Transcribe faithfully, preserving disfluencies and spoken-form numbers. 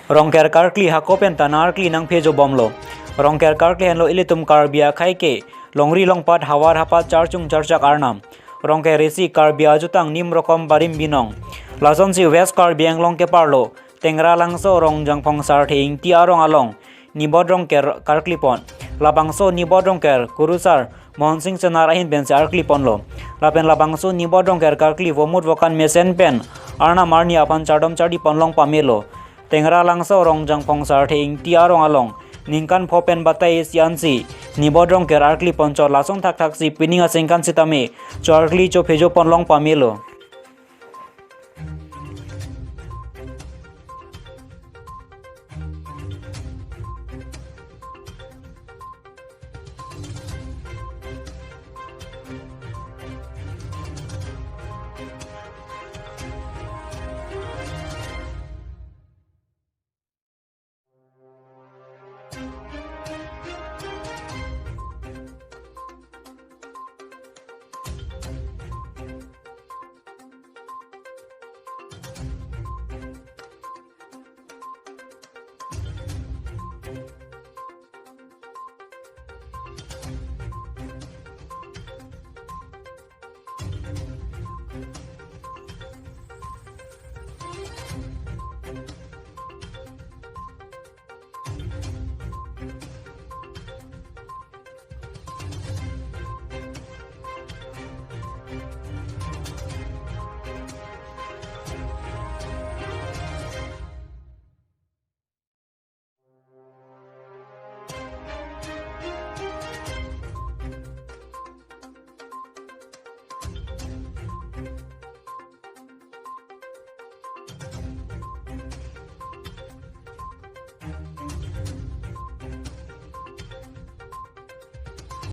Rongker karkli hako pen ta nang arkli nangphejo bomlo. Rongker karkli henlo ilitum Karbi akhei ke longri longpat havar hapat charchung charchak arnam. Rongker isi Karbi ajutang nim rokom barim binong. Lasonsi West Karbi Anglong keparlo Tengralangso Rongjangphong Sarthe Ingti arong along Nibot Rongker karkli pon. Labangso Nibot Rongker Kurusar Mohon Sing Senar ahin pensi arkli ponlo. Lapen labangso Nibot Rongker karkli vomut vokan mesen pen arnam arni aphan chardom chardi pon long pamelo. Tengralangso Rongjangphong Sarthe Ingti arong along ningkan pho pen batai isi ansi Nibot Rongker arkli ponchot, lason thakthak si pining aningkan sitame cho-arkli chophejo pon long pamelo.